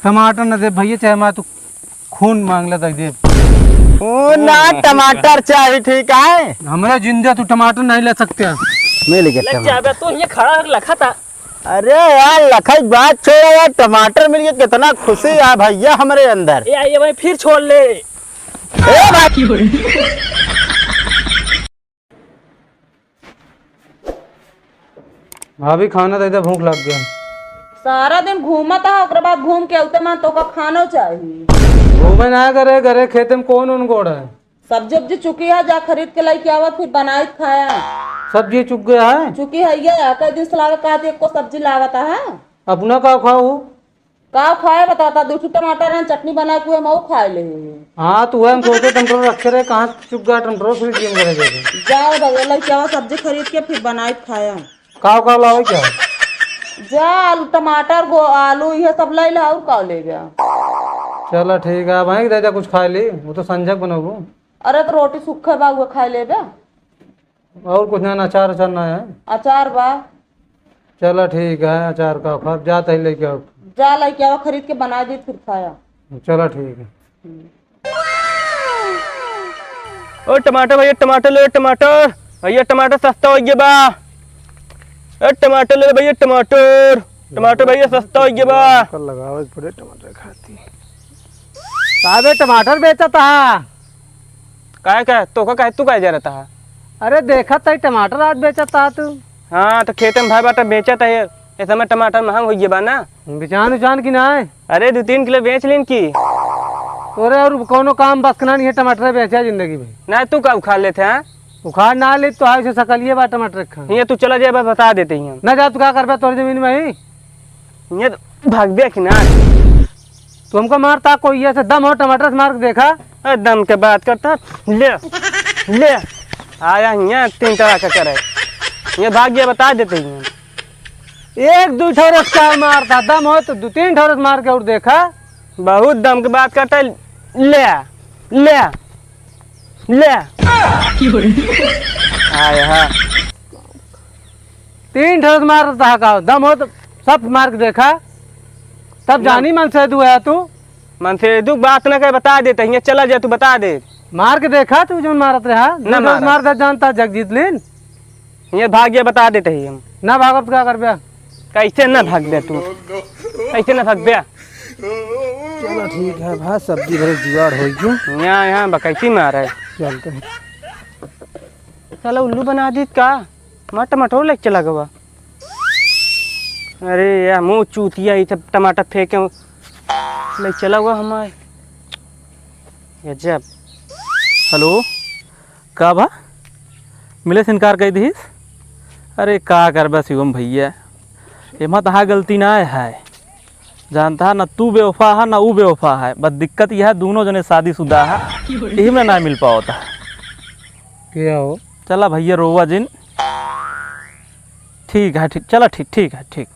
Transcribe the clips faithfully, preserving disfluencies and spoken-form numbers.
टमाटर न दे भइया, चाहे हमार तू खून माँग ले, दइ देब। ओ ना, टमाटर चाही, ठीक है? हमरा जिंदा तू टमाटर नहीं ले सकते। मैं ले गया ले टमाटर। तू ये खड़ा होके लखा था। अरे यार, लखई बात छोड़ यार, टमाटर मिल के कितना खुशी है भइया हमरे अंदर। ए, ये भाई फिर छोड़ ले। ए भाई। भाभी, खाना दे दे, भूख लग गया। सारा दिन घूमत है, ओकरे बाद घूम के अउते मान तोका खानो चाही। घूमे ना करे, घरे खेते में कौन उन गोड़ है? सब्जी उब्जी चुकी है, जा खरीद के लेके आवा, फिर बनाई के खाया। सब्जी चुक गया है? चुकी है ये, कई दिन से लागत, कहा थी, एको सब्जी लागत है। अपना का खाऊ? का खाए बताता, दो ठो टमाटर हैं, चटनी बना के हम खाए ले। हाँ, तो वह हम सोचे टमाटर रखे रहे, कहाँ चुक गया टमाटर, फिर गेम करे जाके। जाओ भैया, लेके आवा सब्जी खरीद के, फिर बनाई के खाया। का का लावे क्या? जा, आलू, टमाटर, गो-, आलू, ये सब ले ला, और का ले गया? चला ठीक है, वहीं दे दे कुछ खाए ली, वो तो संझक बनबू। अरे तो रोटी सूखे बा, वो खाए लेबे। और कुछ ना, ना, अचार, अचार ना है? अचार बा। चला ठीक है, अचार का खा, जात ही लेके आओ। जा लेके आओ, खरीद के बना दी, फिर खाया। चला ठीक है। हम्म। ओ टमाटर भैया, टमाटर ले, टमाटर भैया, टमाटर सस्ता होइ गया बा। ए टमाटर ले भैया, टमाटर, टमाटर भैया सस्ता होइ गया बा। कल लगावे के पड़े टमाटर खाती। का बे, टमाटर बेचत हा? काहे का? तोका काहे, तू काहे जा रहता है? अरे देखत है टमाटर आज बेचत हा तू। हाँ, तो खेते में भाई बाटा बेचत है, इस समय टमाटर महंग होइ गया बा ना। बिचान उचान की ना है? अरे दो तीन किलो बेच लेन की। तोरे और कौनो काम बस के ना नहीं है, टमाटर बेचा जिंदगी भर। ना तू का उखाड़ लेते हैं? उखाड़ ना ले तो आज से सकलिए बा टमाटर खा। ये तू चला जाए, बस बता देते ही हम। ना जा, तू का करबे तोर जमीन में ही? ये तो भाग दे कि ना। तू हमको मारता कोई ऐसे दम हो टमाटर से मार के देखा। ए, दम के बात करता, ले, ले। आया हियाँ तीन तरह का करे। ये भाग गया, बता देते ही हम। एक दो ठोरस का मारता, दम हो तो दो तीन ठोरस मार के और देखा। बहुत दम के बात करता है, ले, ले, ले। आया है। तीन ठोरस मारता है का, दम हो तो सब मार के देखा, तब ना। जानी मनसेधू है तू। मनसेधू बात ना करे, बता देते ही, चला जा, तू बता दे। मार के देखा तू, जौन मारत रहा, ना दू ठोरस मारत। मार दे जानता जगजीत लीन। ये भाग गया, बता देते ही हम। ना भागब तो का करबे? कैसे ना भाग दे तू? कैसे ना भाग दे? चलो ठीक है भाई, सब्जी भरे जुगाड़ हो गया। यहाँ, यहाँ बकैती मार है। चलते हैं। साला उल्लू बना दी का? मट मटोर लेके चला गवा। अरे यार, मुँह चूतिया, ये सब टमाटर फेंके ले चला हुआ हमारे। गजब। हेलो, का बा? मिले से इनकार कर दीस? अरे का करबा शिवम भैया, एमा तहार गलती ना है। जानता है ना, तू बेवफा है ना ऊ बेवफा है, बस दिक्कत यह है दोनों जने शादीशुदा है, यही में ना मिल पावता। क्या हो? चला भैया रोवा जिन। ठीक है, ठीक, चला ठीक, ठीक है, ठीक।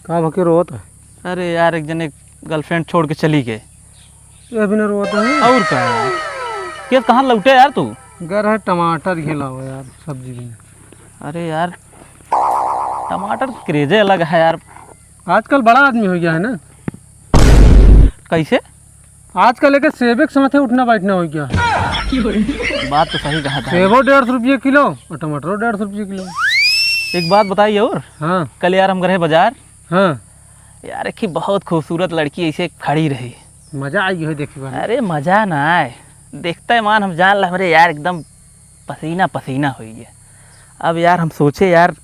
का भके रोवत है? अरे यार, एक जने girlfriend छोड़ के चली गए। ये अभी ना रोवत है। और का? ये कहाँ लौटे यार तू? घर है, टमाटर ये लाओ यार, सब्जी भी। अरे यार, टमाटर के craze अलग है यार। आजकल बड़ा आदमी हो गया है ना। कैसे? आजकल एक सेबे के साथे उठना बैठना हो गया है। बात तो सही कहा था। सेबो डेढ़ सौ रुपये किलो और टमाटरो डेढ़ सौ रुपये किलो। एक बात बताइए और। हाँ। कल यार हम गए बाजार। हाँ। यार, एक ही बहुत खूबसूरत लड़की ऐसे खड़ी रही। मजा आई है देखी बार। अरे, मजा ना आए, देखते ही मान हम जान ला, हमरे यार एकदम पसीना पसीना हो गया। अब यार हम सोचे यार,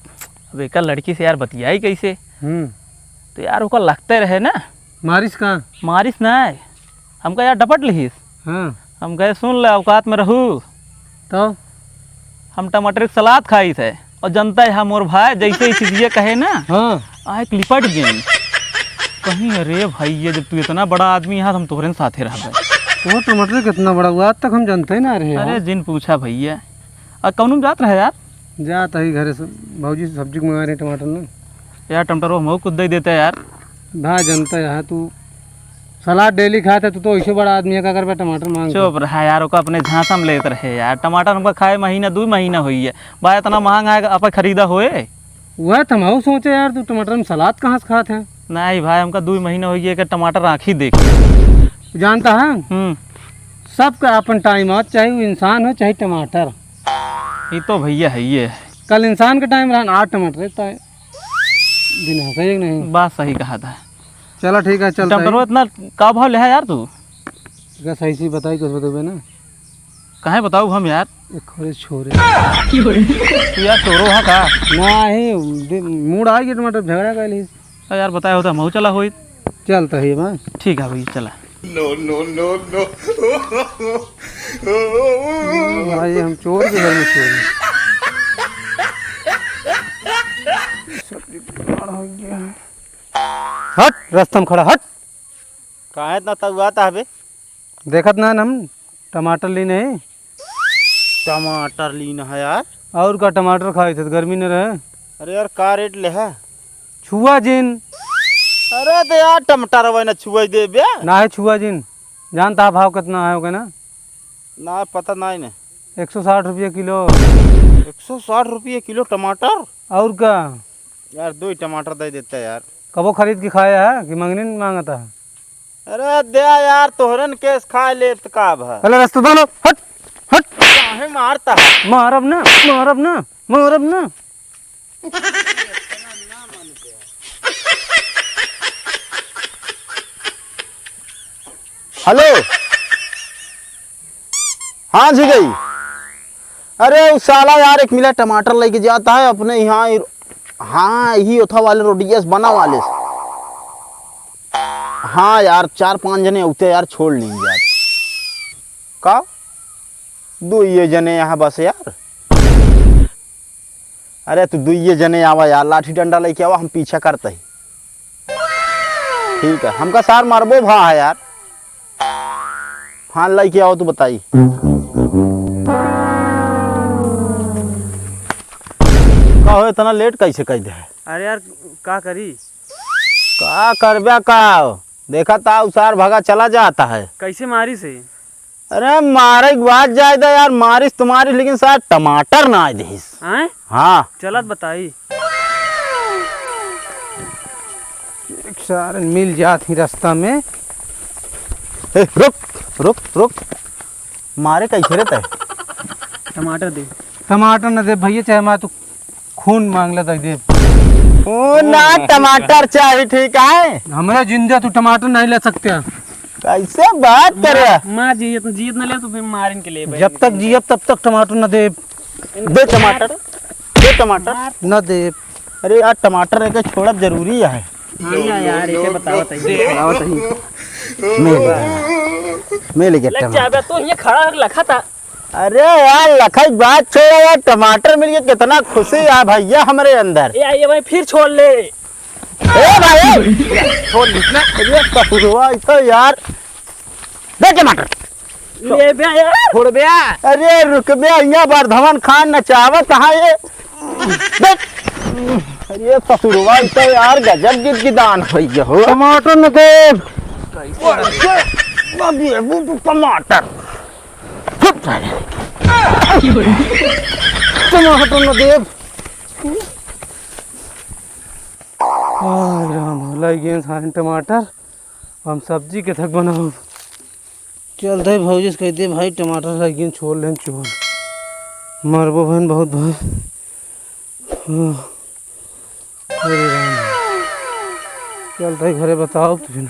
अब एक लड़की से यार बतियाई कैसे? हम्म। तो यार ओकर लगते रहे ना। मारिस का? मारिस ना है, हमका यार डपट लिहिस। हाँ। हम कहे, "सुन ले, औकात में रहू।" तो? हम टमाटर के सलाद खाई थे और जनता है मोर भाई, जैसे ही चीजिए कहे ना, हाँ। आए लिपट गई। कहीं, "अरे भाई, ये जब तू इतना बड़ा आदमी है, हम तोहरे साथे रहबे।" वो टमाटर कितना बड़ा हुआ, आज तक हम जानते ही ना रहे अरे हैं। जिन पूछा भैया। आ, कौनो में जात रहे यार? जात ही घरे से, भौजी से सब्जी के मंगा रहे टमाटर ना। यार, टमाटर वो हमको कुछ दे देते यार। भाई, जनता है तू, सलाद daily खाते, तू तो ऐसे बड़ा आदमी है, का करबे टमाटर मांग के? चुप रहा यार, ओका अपने झांसा में लेत रहे यार। टमाटर हमका खाए महीना, दू महीना होई है। भाई, इतना महंगा है, आप खरीदा होए? वह तो हम सोचे यार, तू टमाटर में सलाद कहाँ से खात है? नहीं भाई, हमका दुइ महीना होइ गया कि टमाटर आँखी देखे। जानता है, हम्म। सबका आपन टाइम आवत, चाहे वो इंसान हो, चाहे टमाटर। ई तो भइया है, ये है। कल इंसान का टाइम रहा, आज टमाटर रहता है। दिन हंसे एक नहीं। बात सही कहा था। चला ठीक है, चलता है। टमाटर इतना का भाव लेहा यार तू? का सही से बताई, कुछ बतबे ना। काहे बताऊ हम यार? एक खोरे छोरे। तू यार चोरो हा का? नाही, दे-, मूड आ गया टमाटर झगड़ा कर ली। अरे यार बताया होता, हम चला होई। चलता है बा। ठीक है भैया, चला। No, no, no, no। भाई, हम चोर के घर में चोर हैं। सब बिगाड़ हो गया। हट, रास्ता में खड़ा, हट। काहे इतना तउआत हबे? देखत ना हम टमाटर लीन है। टमाटर लीन है यार। और का, टमाटर खाए थे तो गर्मी न रहे। अरे यार, का रेट ले है? छुआ जिन। अरे तो यार, टमाटर वही ना छुआ दे बे। ना है छुआ जिन। जानता भाव कितना है ओके ना? ना, पता ना है ना। एक सौ साठ रुपये किलो। एक सौ साठ रुपये किलो टमाटर? और का? यार, दो ही टमाटर दे देता यार। कबो खरीद के खाया है कि मंगनी मांगता है? अरे दे यार, तोहरन केस खा ले त का भा? अरे रास्ता दो लो, हट, हट। काहे मारता है? मारब ना, मारब ना, मारब ना। हेलो। हाँ जी गई। अरे उ साला यार एक मिला टमाटर लेके जाता है अपने यहाँ इ-, हाँ, यही ओथा वाले रोडियस बना वाले से। हाँ यार, चार पाँच जने उते यार छोड़ लेंगे यार। का? दुइये जने यहाँ बस यार। अरे तू दुइये जने आवा यार, लाठी डंडा लेके आवा, हम पीछा करते ही। ठीक है, हमका सार मारबो भा है यार। हाँ, लइके आओ, तू बताई। का हो, इतना लेट कैसे कइ दे है? अरे यार, का करी? का करब्या का? देखा ता उसार भगा चला जाता है। कैसे मारिस है? अरे मारे के बात जाए दा यार, मारिस तो मारिस, लेकिन सार टमाटर ना आए दिस। आए? हाँ। चलत बताई। एक सारन मिल जात ही रास्ता में। ए, रुक, रुक, रुक। मारे कैसे रे तै? टमाटर दे। टमाटर न दे भैया, चाहे मार तू खून मांग ले तै दे। ओ ना, टमाटर चाही, ठीक है? हमरा जिंदा तू टमाटर नहीं ले सकते। कैसे बात करे? मार, मार जियत, जियत न ले तो फिर मारिन के ले जब तक जियब तब तक टमाटर न दे। दे टमाटर, दे टमाटर। न दे। अरे यार, टमाटर एक छोड़ब जरूरी है। हाँ ना यार, एके बतावत है। बतावत है। मैं ले गया, मैं ले गया लग टमाटर। जाबे, तू ये खड़ा होके लखा था। अरे यार, लखा की बात छोड़ा यार, टमाटर मिल के कितना खुशी है भैया हमरे अंदर। ए, ये भाई फिर छोड़ ले। ए भाई, छोड़ दे ना। अरे कपूरवा, इतना यार। दे टमाटर। ले बे यार। छोड़ बे। अरे रुक बे, यहाँ वर्धमान खान नचावत है ये। देख। अरे ससुरवा, ई तो यार गजब गिदगिदान होइ गया हो। टमाटर न देब। कैसे न देबू तू टमाटर? चुप रह। टमाटर न देब। आय राम, लइ गए सारे टमाटर। हम सब्जी के थक बनाओ। चल दे भौजी से कह दे, भाई टमाटर लगिन छोड़ लेन चोर। मरबो बहन बहुत भाई। हाँ। अरे राम। चल दे घरे बताओ तो फिर।